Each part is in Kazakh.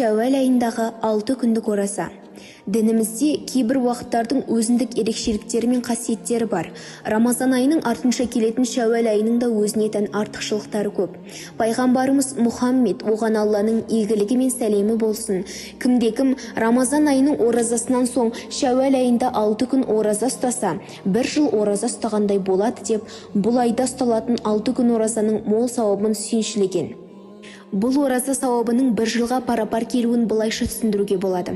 Шәуәл айындағы 6 күндік ораза. Дінімізде кейбір уақыттардың өзіндік ерекшеліктері мен қасиеттері бар. Рамазан айының артынша келетін шәуәл айының да өзіне тән артықшылықтары көп. Пайғамбарымыз Мұхаммед, оған Алланың игілігі мен сәлемі болсын, кімде-кім Рамазан айының оразасынан соң шәуәл айында 6 күн ораза ұстаса, бір жыл ораза ұстағандай болады деп, бұл айда ұсталатын 6 күн оразаның мол сауабын сүйіншілеген. Бұл ораза сауабының бір жылға пара-пар келуін былайша түсіндіруге болады.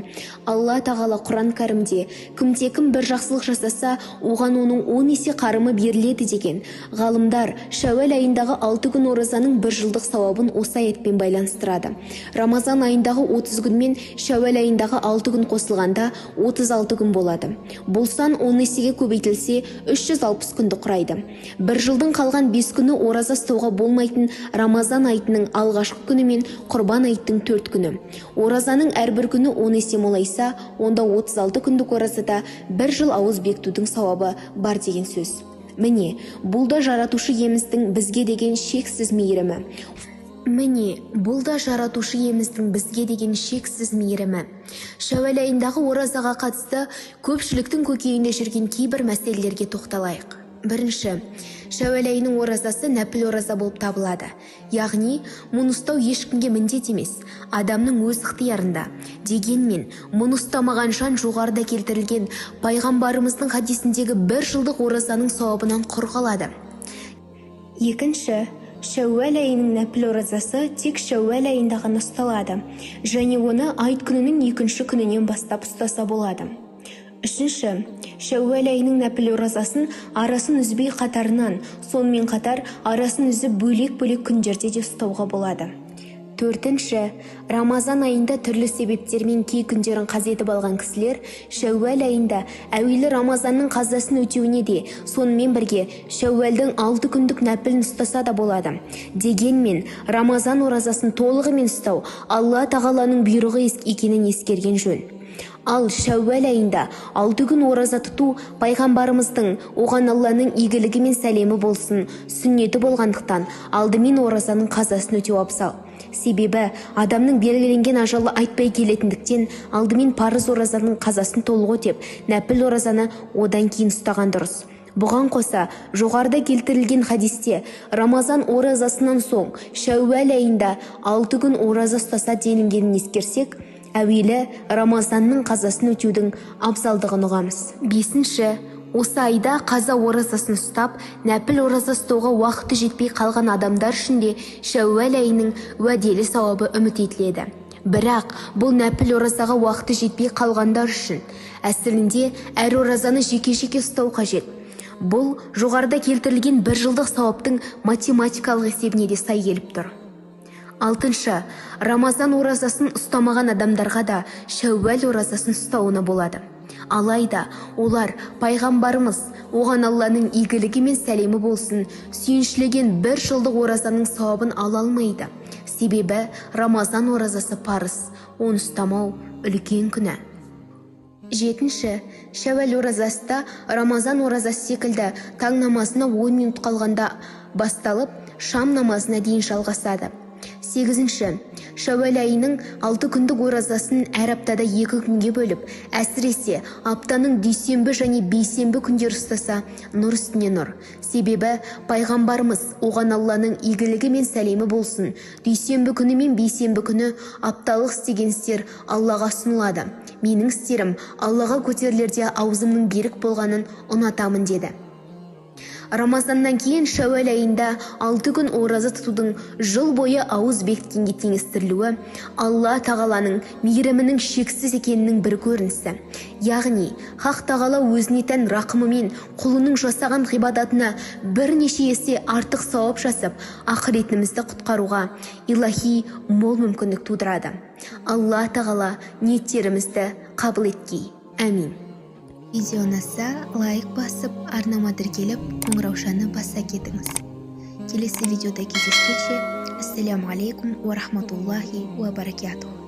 Алла Тағала Құран Кәрімде: «Кімде-кім бір жақсылық жасаса, оған оның 10 есе қарымы беріледі», – деген. Ғалымдар шәуәл айындағы 6 күн оразаның бір жылдық сауабын осы аятпен байланыстырады. Рамазан айындағы 30 күн мен шәуәл айындағы 6 күн қосылғанда, 36 күн болады. Бұл сан 10 есеге көбейтілсе, 360 күнді құрайды. Бір жылдың қалған 5 күні ораза ұстауға болмайтын Рамазан айтының алғашқы күні мен Құрбан айттың 4 күні. Оразаның әрбір күні 10 есе молайса, онда 36 күндік оразада бір жыл ауыз бекітудің сауабы бар деген сөз. Міне, бұл да Жаратушы Иеміздің бізге деген шексіз мейірімі. Міне, бұл да Жаратушы Иеміздің бізге деген шексіз мейірімі. Шәуәл айындағы оразаға қатысты көпшіліктің көкейінде жүрген кейбір мәселелерге тоқталайық. Бірінші, шәуәл айының оразасы нәпіл ораза болып табылады. Яғни, мұны ұстау ешкімге міндет емес, адамның өз ықтиярында. Дегенмен, мұны ұстамаған жан жоғарыда келтірілген пайғамбарымыздың хадисіндегі бір жылдық оразаның сауабынан құр қалады. Екінші, шәуәл айының нәпіл оразасы тек шәуәл айында ғана ұсталады және оны айт күнінің екінші күнінен бастап ұстаса болады. Үшінші, шәуәл айының нәпіл оразасын арасын үзбей қатарынан, сонымен қатар арасын үзіп бөлек-бөлек күндерде де ұстауға болады. Төртінші, Рамазан айында түрлі себептермен кей күндерін қаза етіп алған кісілер шәуәл айында әуелі Рамазанның қазасын өтеуіне де, сонымен бірге шәуәлдің 6 күндік нәпілін ұстаса да болады. Дегенмен, Рамазан оразасын толығымен ұстау Алла Тағаланың бұйрығы екенін ескерген жөн. Ал шәуәл айында 6 күн ораза тұту пайғамбарымыздың, оған Алланың игілігі мен сәлемі болсын, сүннеті болғандықтан, алдымен оразаның қазасын өтеу абзал. Себебі адамның белгіленген ажалы айтпай келетіндіктен, алдымен парыз оразаның қазасын толық өтеп, нәпіл оразаны одан кейін ұстаған дұрыс. Бұған қоса, жоғарыда келтірілген хадисте Рамазан оразасынан соң шәуәл айында 6 күн ораза ұстаса делінгенін ескерсек, әуелі Рамазанның қазасын өтеудің абзалдығын ұғамыз. Бесінші, осы айда қаза оразасын ұстап, нәпіл ораза ұстауға уақыты жетпей қалған адамдар үшін де шәуәл айының уәделі сауабы үміт етіледі. Бірақ бұл нәпіл оразаға уақыты жетпей қалғандар үшін. Әсілінде әр оразаны жеке-жеке ұстау қажет. Бұл жоғарыда келтірілген бір жылдық сауаптың математикалық есебіне де сай келіп тұр. Алтыншы, Рамазан оразасын ұстамаған адамдарға да шәуәл оразасын ұстауына болады. Алайда олар пайғамбарымыз, оған Алланың игілігі мен сәлемі болсын, сүйіншілеген бір жылдық оразаның сауабын ала алмайды. Себебі Рамазан оразасы парыз, оны ұстамау үлкен күнә. Жетінші, шәуәл оразасы да Рамазан оразасы секілді таң намазына 10 минут қалғанда басталып, шам намазына дейін жалғасады. Сегізінші, шәуәл айының 6 күндік оразасын әр аптада 2 күнге бөліп, әсіресе аптаның дүйсенбі және бейсенбі күндері ұстаса, нұр үстіне нұр. Себебі пайғамбарымыз, оған Алланың игілігі мен сәлемі болсын, «Дүйсенбі күні мен бейсенбі күні апталық істеген істер Аллаға ұсынылады. Менің істерім Аллаға көтерілерде аузымның берік болғанын ұнатамын», – деді. Рамазаннан кейін шәуәл айында 6 күн ораза тұтудың жыл бойы ауыз бекіткенге теңестірілуі Алла Тағаланың мейірімінің шексіз екенінің бір көрінісі. Яғни, Хақ Тағала өзіне тән рақымымен құлының жасаған ғибадатына бірнеше есе артық сауап жасап, ақыретімізді құтқаруға илахи мол мүмкіндік тудырады. Алла Тағала ниеттерімізді қабыл еткей. Әмин. Видео ұнаса, лайк басып, арнама тіркеліп, қоңыраушаны баса кетіңіз. Келесі видеода кездескенше, ассаляму алейкум уа рахматуллахи уа баракатух.